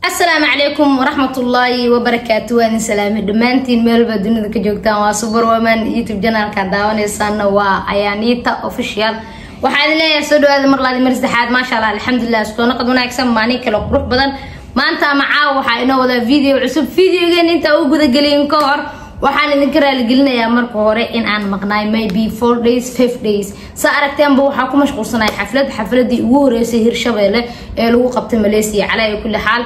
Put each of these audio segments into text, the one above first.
Asalaamu calaykum waraxmatullaahi wabarakaatu. Waan salaamay dhammaantiin meelba dunida ka joogtaan. Waa Superwoman YouTube channelka daawanaysaana waa Ayaaniita Official. Waxaa idin leeyahay soo dhawaada mar labaad, mar saddexaad. Maasha Allah, alxamdulilah, isku naqad wanaagsan, maalin kale qurux badan. Maanta ama caawa waxaa inoo wadaa video cusub. Videogan inta u gudagelin ka hor, waxaan idinka raaligelinayaa marka hore in aan maqnaay maybe 4 days, 5 days. Saa aragteenba, waxaa ku mashquulsanahay xaflad, xafladii ugu horeysay Hirshabeelle ee lagu qabtay Malaysia. Calaa kulli xaal,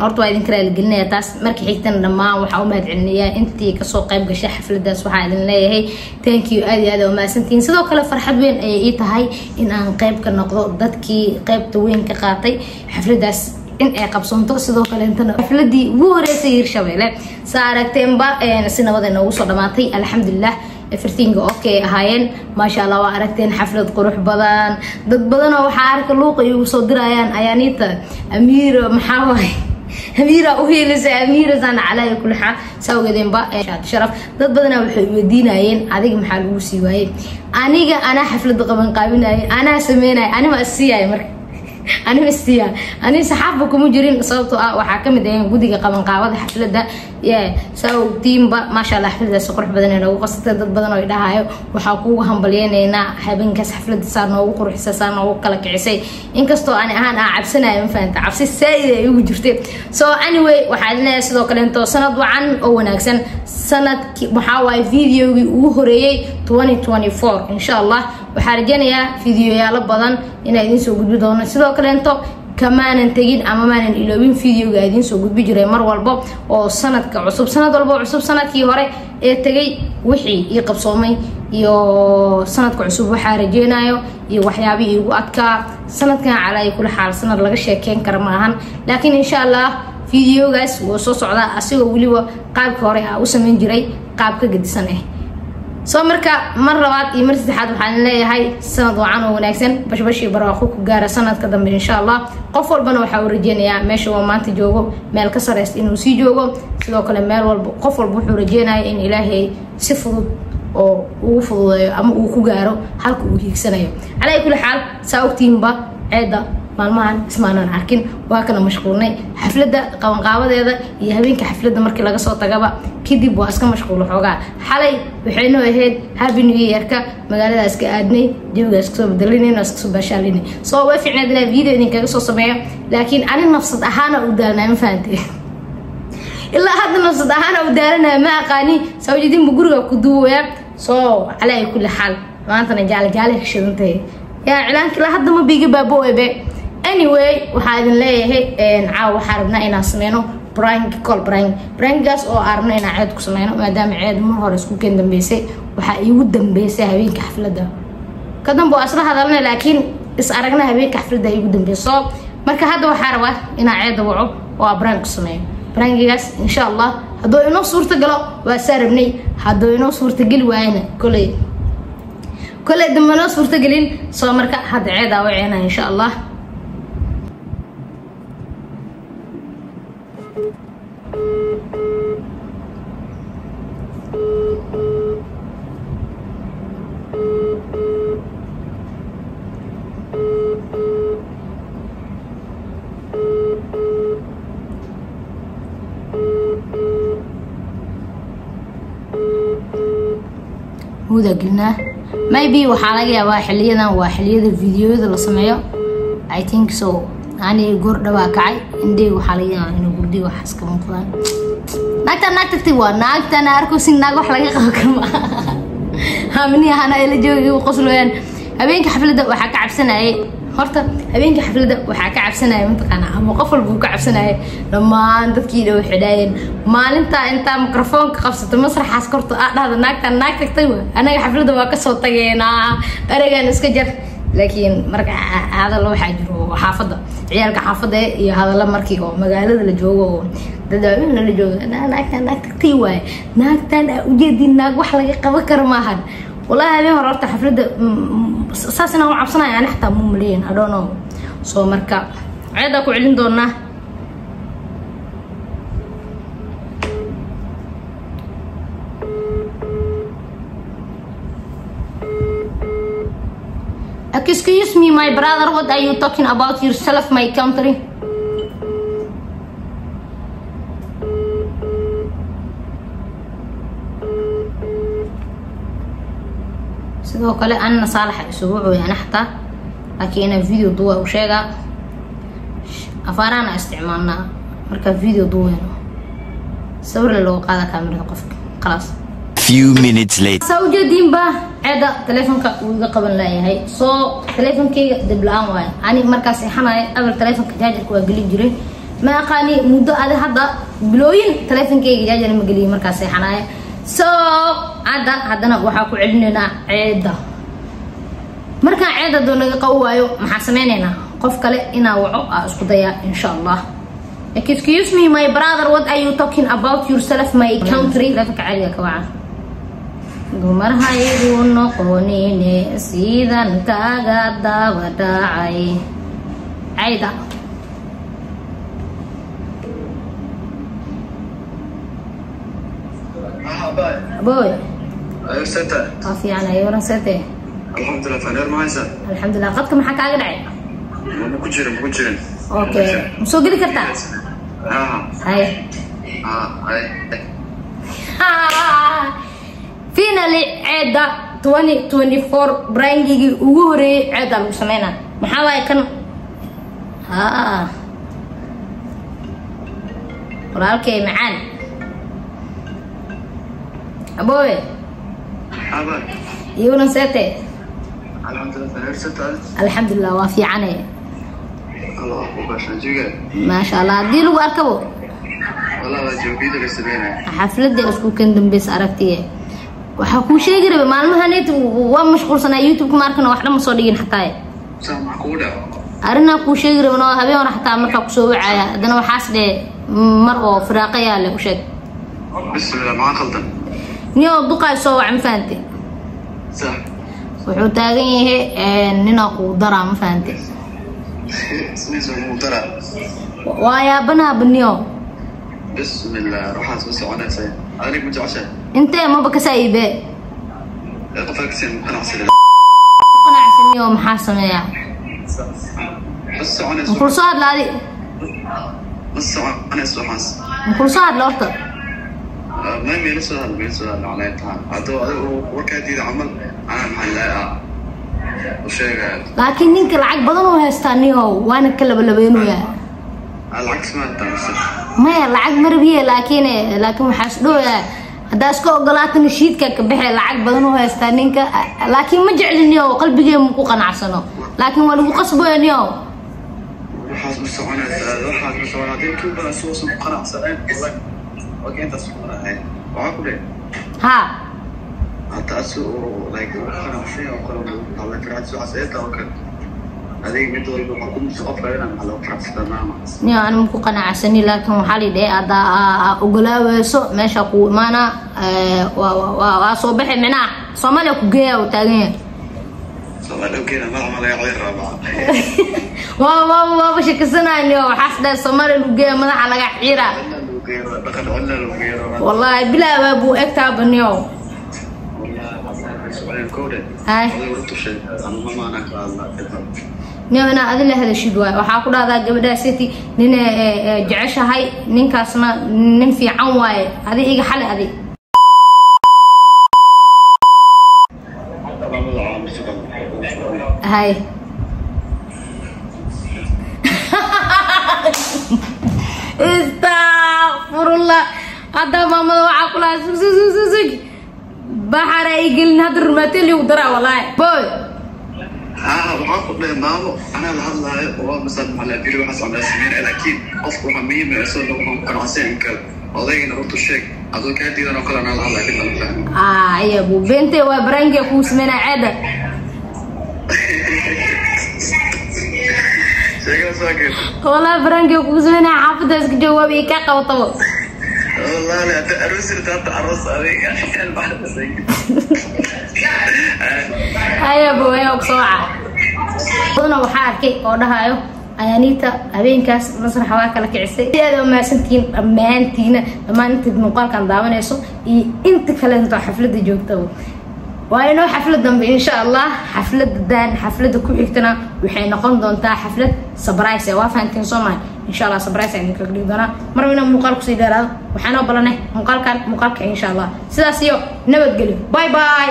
horta waa idinka raaligelinaya taas. Marka xigtana, dhammaan waxaa u mahad celinayaa intii kasoo qayb gashay xafladaas. Waxaa idin leeyahay thank you, aad iyo aad aa umahadsantihiin. Sidoo kale farxad weyn ayay ii tahay in aan qayb ka noqdo dadkii qaybta weyn ka qaatay xafladaas in ay qabsanto. Sidoo kaleentana xafladii ugu horeysay Hirshabeelle, saa aragteenba, si nabad ay noogu soo dhamaatay, alxamdulilah. Everything okay ahaayeen, maasha Allah. Waa aragteen xaflad qurux badan. Dad badanoo waxaa arka luuqa igu soo dirayaan, "Ayaaniita, Amiira, maxaa waay, Amiira u hiilisay, Amiira saan." Calaa kulli xaal, saa ogeedeenba, sharaf. Dad badanaa waxay weydiinayeen, "Adiga maxaa lagu sii waayey?" Aniga anaa xaflada qaban qaabinayay, anaa sameynaya, anima isiiyay. Marka anima isiiya, ani saxaafba kuma jirin, sababtoo ah waxaa kamid ahayn guddiga qabanqaabada xafladda. Saa ogtiinba, maasha Allah, xafladaasi qurux badan ee noogu qasatay. Dad badan oo idhahayo, "Waxaa kugu hambalyeyneynaa habeenkaas xafladda saa noogu qurxisay, saa noogu kala kicisay," inkastoo ani ahaan aan cabsanayo, ma fahanta, cabsi saaid ay igu jirtay. So anyway, waxaa idin leeyahay sidoo kaleento sanad wacan oo wanaagsan. Sanadki waxaa waaye videogii ugu horeeyey 2024. Insha Allah waxaa rajeynayaa videoyaalo badan inaa idiin soo gudbi doono. Sidoo kaleento kamaanan tegin ama maanan iloobin videoga idiin soo gudbi jiray mar walbo oo sanadka cusub, sanad walbo cusub, sanadkii hore ee tegay wixii ii qabsoomay iyo sanadka cusub waxaa rajeynayo iyo waxyaabihii igu adkaa sanadkan. Calaa kula xaal, sanad laga sheekeyn kara ma ahan, laakiin insha Allah videogaas wuu soo socdaa, asigoo weliba qaabkii hore a u sameyn jiray qaab ka gedisan ah. Soo marka mar labaad iyo mar saddexaad waxaan leeyahay sanad wacan oo wanaagsan, bashbashii barwaaqo ku gaara sanadka dambe insha Allah. Qof walbana waxaa u rajeynayaa meesha uu maanta joogo meel ka sareysta inuu sii joogo. Sidoo kale meel walba qof walba wuxuu rajeynaya in Ilaahay si fudud oo ugu fududeeyo ama uu ku gaaro halka uu hiigsanayo. Calaa kulli xaal, saa ogtiinba, ceedda maalmahan ismaanan arkin, waa kana mashquulnay xafladda qabanqaabadeeda iyo habeenka xafladda. Markii laga soo tagaba kadib waa iska mashquulo xoogaa. Xalay waxaynoo ahayd Happy New Year-ka, magaalada iska aadnay, jawiga iska soo bedelinayna, iska soo baashaalinay. So way fiicneed inaa video idinkaga soo sameeyo, laakiin ani nafsad ahaana u daalnaa, ma fahantay? Ilaa hadda nafsad ahaana u daalanaya, ma aqaani sawjidinba guriga ku duwaya. So calaa kulli xaal, maantana jaale jaale ka shidantahay yaa cilaanka, ilaa hadda ma biiga baabo ebe. Anyway, waxaa idin leeyahay caawa waxaa rabnaa inaan sameyno prank call, prank, prankgaas oo aan rabno inaan ceed ku sameyno, maadaama ceed mar hore isku keen dambeysay. Waxaa iigu dambeysay habeenka xafladda ka dambe waa isla hadalnay, laakiin is aragna habeenka xafladda iigu dambeysay. So marka hadda waxaa rabaa inaan ceedda waco oo aan prank ku sameeyo. Prankigaas insha Allah hadduu inoo suurta galo waa saa rabnay, hadduu inoo suurtageli waayana koley koley dambe noo suurtagelin. Soo marka hadda ceedaa waceena insha Allah. Huda gelinaa, maybe waxaa laga yaabaa xiliyadan waa xiliyada videoyada la sameeyo, I think so. Ani goor dhawaa kacay, indheyga waxaa laga yaabaa inuu gurdiga waxaas ka muuqdaan. Naagtaan naag tagtay waa naagtaan arko si naag wax laga qabo karo ma hamni ahana ay la joogi qoslooyaan. Habeenka xafladda waxaa ka cabsanayay, horta habeenka xafladda waxaa ka cabsanaya, mataqaana, ama qof walba uu ka cabsanayay, dhammaan dadkii dhow xidhaayeen, maalintaa intaa mikrofoonka qabsato masraxaas korto aa dhahda, "Naagtaan naag tagtay wa, anaga xafladda waa kasoo tageenaa, ereygan iska jar." Laakiin marka hadallo waxaa jiro xaafadda, ciyaalka xaafadda iyo hadallo markii oo magaalada la joogo oo dadweyne la joogo, "Naagtaan naag tagtay waaye, naagtaan aa ujeedin naag wax laga qaban karo maahan." Wallahi habeen hore horta xafladda saas inaan u cabsanaya ani xataa muu maleeyin, I don't know. So marka ceedaa ku celin doonaa. Excuse me, my brother, what are you talking about yourself, my country? Sidoo kale anna Saalaxa isugu cooyana xataa, laakiin inaa video duwa u sheegaa afaaraana isticmaalnaa. Markaa video duweyno sawir looga qaada kaamirada qofka, khalaas. Few minutes later. Saa ujeediinba, ceeda taleefonka wuu iga qaban laayahay, soo taleefonkeyga dib la-aan waayo. Ani markaa seexanayo abal taleefonka jaajarka waa gelin jiray. Ma aqaani muddo adi hadda bilooyin taleefonkeyga jaajar ma geliyo markaa seexanayo. So hadda haddana waxaa ku celinaynaa ceeda. Markaan ceeda doo naga qaban waayo, maxaa sameynaynaa? Qof kale inaa waco aa isku dayaa, insha Allah. Excuse me, my brother, what are you talking about yourself, my country? Taleefonka caadiga ka waca. Dumar haygu noqonine sidan kaaga daba dhacay cayda. Boy. Seta. Waa fiican ay waran sete. Alxamdulilah, faneer ma haysaa? Alxamdulilah. Qadka maxaa kaaga dhacay? Ma ku jirin, ma ku jirin. Okay, ma soo geli kartaa? Ha. Hay. Ha, hay. Finally ceeda 2024 prankigii ugu horeeyay ceeda lagu sameynaa. Maxaa waaye kan? Ha, walaalkay macaan, aboowe. Aba. Iyona seete. Alxamdulilah, faneer seta. Alxamdulilah, waa fiicane. Allah ku bashan jiga. Maasha Allah, haddii lagu arkabo. Wallah waa joogida la sameynaya. Xafladda isku kan dambeys aragtiye. Waxaa kuu sheegi rabay maalmahaneet waa mashquulsanaa, YouTube-ka ma arkana, wax dhan ma soo dhigin xataa. Saa maxaa kugu dhaca? Arrinaa kuu sheegi rabin oo habeen hore xataa markaa kusoo wacaya, haddana waxaas dhee mar oo firaaqa yaale u sheeg. Bismillah, maxaa khaldan? Nio duqaay soo wac, ma fahante? Sax. Wuxuu taagan yahay ninaa kugu daraa, ma fahante? Ismiisa kugu daraa? Waa yaabanaaba nio. Bismillah, waxaa soo soconaysa adiga ma jeceshahay? Intee maba kasaa'ibe. Qofka kasi qanacsan. Qanacsan nio, maxaa sameeyaa? Ma soconayso. Makula soo hadla adi? Ma soconayso waxaas. Makula soo hadla horta? Ma meela soo hadla, meela soo hadla calaa intaha hadduu adigu warkaa diida camal anaa maxaa laa u sheegaya. Laakiin ninka lacag badan oo haystaa niyo, waana ka labalabeynayaa. Lacag smaata mise? Maya, lacag marabiye, laakiin waxaa is dhooyaa haddaa iska ogolaatana shiidka ka baxee. Lacag badan oo haystaa ninka, laakiin ma jecli niyo, qalbigee ma ku qanacsano, laakiin waa lagu qasbaya niyo. Waxaas ma soconaysa, waxaas ma soconaysa. Haddii tuuba asuusan ku qanacsanayn, wallahi okay, intaas ku qanacay waxaa ku dheh. Ha. Hata asu like uu qanacsan oo kale lagu hadla karaa waxaas eeta oo kale. Adiga mid walba waxaa ku musu qofka inaa maxaa lagu qanacsadaa maama. Niyo, ani ma ku qanacsani, laakiin waxaa la dhahay haddaa ogolaaweyso meesha kuu imaanaa, waa soo baxay, micnaha Soomaaliya ku geeya uu taagan yahay. Soomaaliya keena madaxa ma laga celi rabaa? Waa waaba shakisanayo niyo, waxaas dhahay Soomaaliya lagu geeya, madaxa laga xiira. Dhaqan cilla lagu geeyo. Wallaahi bilaa waa buu egtaaba niyo. Ay. Niyo, inaa adi la hadashid waay. Waxaa ku dhahdaa gabadhaa city nin jeceshahay, ninkaasna nin fiican waaye. Adi iga xali adi. Hay, istakfirullah, hadda maamada waxaa ku lahaa sug sug sug sug sug, baxar ay gelin hadda rumaateel igu daraa wallaahi boy. Haa, waxaa ku dhahay maamo anaa la hadlaayo oo masal maxaa biri waxaas aan sameynay, laakiin qofku waxaa muhiim ah isagoo waxaan ku qanacsan in kale odaygana runtu sheeg adoo kaa diidan oo kale anaa la hadlaayo dib lama fahmo. Aya bu beente waa prankiga kuu sameynaa ceeda. Sheegada soo keen. Wallahi prankiga kuu sameynaa, xaafadda iska jawaab iyo kaa qabatabo. Wallahi hadda aroos irta, hadda aroos adiga. Aya bu ayaa kusoo waca badana. Waxaa arkay oo dhahayo Ayaaniita habeenkaas masraxa waa kala kicisay. Aad u mahadsantihiin dhammaantiina, dhammaan intaad muuqaalkan daawanayso iyo inta kale intoo xafladda joogtaba. Waa inoo xaflad dambe insha Allah. Xafladan xaflada ku xigtana waxay noqon doontaa xaflad surprise. Waa fahanteen soo maha? Insha Allah surprise ayaan idinkaga dhigi doonaa. Marba inaan muuqaal kusii dheeraado, waxaan oo balanay muuqaalkan muuqaalka insha Allah. Sidaas iyo nabadgelyo, bye bye.